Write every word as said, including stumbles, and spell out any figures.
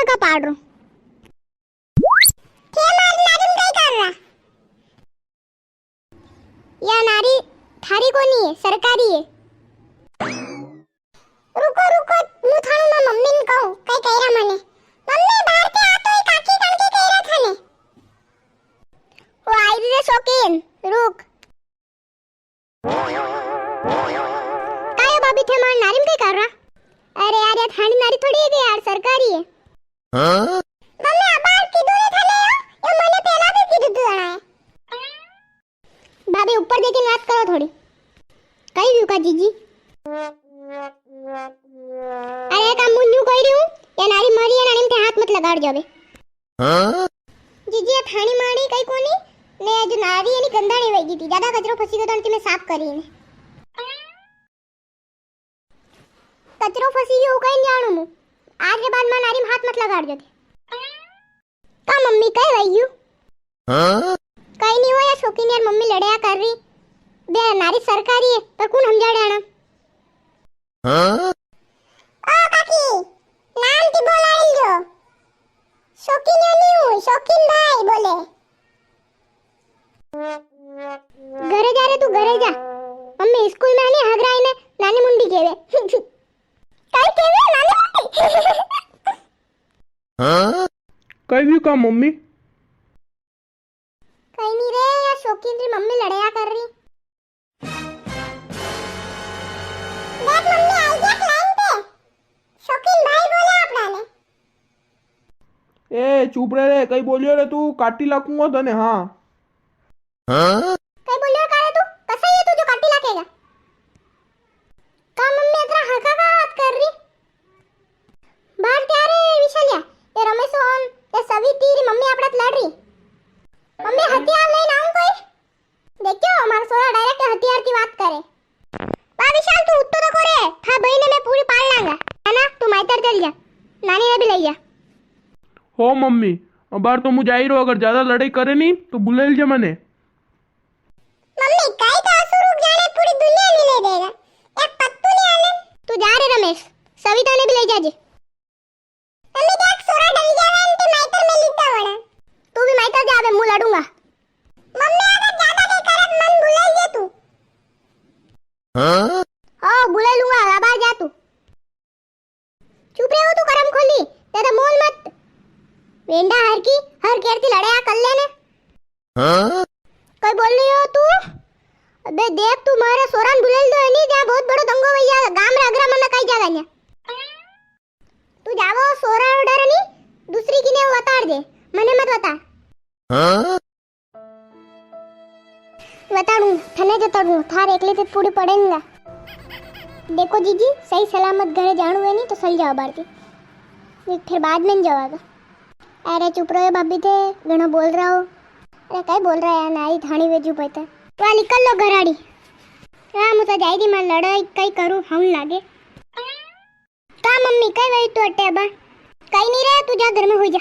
का पाड़ रो। थे मारी नारी में कई कर रहा? या नारी थारी कोनी है, सरकारी है। रुको, रुको, मु थानू मां मम्मी ने कहूं, कई कह रहा मने। मम्मी, बाहर के आ तो, एक काकी कण के कह रहा थाने। वो आई री रे शौकीन, रुक। कायो भाभी, थे मार नारी में कई कर रहा? अरे यार, या थानी नारी थोड़ी है के यार, सरकारी है। हाँ? मम्मी, अबार कीधु रे थाने यो, यो मने पहला भी कीधु तू जाना है। भाभी, ऊपर देखिन बात करो थोड़ी। कई व्यू का जीजी? अरे, का मु न्यू कह रही हूँ, या नारी मारी है, नारी में थे हाथ मत लगाड़ जावे। हाँ? जीजी, या थानी मारी कई कोनी, ने जो नारी है नी गंदा नी वही थी, ज्यादा कचरो फंसी गयो तो अंतिम में साफ करी ने। कचरो फंसी गयो कई नी आणू मु, आज के बाद मां नारी में हाथ मत लगाड़ जो थे। का मम्मी कई वही यू? हाँ? कई नी हुआ या शौकीन यार, मम्मी लड़या कर रही। बे नारी सरकारी है, पर कौन समझाड़े आना? हाँ? ओ काकी, नाम की बोलाइल जो। शौकीन यो नी हूँ, शौकीन भाई बोले। घरे जा रे तू, घरे जा। मम्मी स्कूल में आनी हगराई ने नानी मुंडी केवे। कई केवे नानी मुंडी? हाँ? कई भी का मम्मी? कई नी रे, या शौकीन री मम्मी लड़या कर रही। देख मम्मी, आई गया लाइन पे। शौकीन भाई बोले आपणा ने। ए, चुप रे रे, कई बोलियो रे तू, काटी लाकूंगा तने, हाँ। हाँ? कई बोलियो का रे तू, कसा ही है तू जो काटी लाकेगा? का मम्मी अतरा हरका का बात कर रही? बाहर क्या रे विशालिया, ये रमेश ओन, ये सविती री मम्मी आपड़ा लड़ रही। मम्मी हथियार लेने आऊं कोई? देखो, हमारा सोरा direct हथियार की बात करे। बा विशाल, तू उत्तो तो करे, था भाई ने मैं पूरी पाल लांगा, है ना? तू माइतर चल जा, नानी ने भी ले जा। हो मम्मी, अबार तो मु जाई रो, अगर ज्यादा लड़ाई करे नी तो बुलाई लीजे मने। मम्मी, कई तो असुर रुक जाने पूरी दुनिया नी ले देगा, एक पत्तू नी आले। तू जा रे रमेश, सविता ने भी ले जाजे। मम्मी देख, सोरा डरी जावे, इनके माइतर में लीधा वड़ा। तू भी माइतर जा, अबे मु लड़ूंगा। मम्मी अगर ज्यादा के करे मन बुलाई जे तू। हाँ? ओ, बुलाई लूंगा, अबार जा तू। चुप रे वो तू करम खोली, ज्यादा मोल मत। वेंडा हर की, हर केर ती लड़ाया कर लेने। हाँ? कोई बोल रही हो तू? अबे देख, तू मारा सोरान बुलाई दो है नी, जा बहुत बड़ो दंगो भैया, गाम रे अगरा मना कई जागा न्या। तू जावो सोरा रो डर नी, दूसरी किने वताड़ दे, मने मत वता। हाँ? वताड़ू, थने जताड़ू, थार एकले ते पूरी पड़ेंगा। देखो जीजी, सही सलामत घरे जाणू है नी तो सल जाओ बारती, फिर बाद में जावागा। अरे चुप रहो भाभी, थे घणो बोल रहा हो। अरे कई बोल रहा है यार, नारी थानी वेजू पे तो। वाह निकल लो घराड़ी। हाँ, मु तो जाई दी, मैं लड़ाई कई करूँ, हम लागे। का मम्मी, कई वही तू अटे बा? कई नी रे, तू जा घर में हुई जा।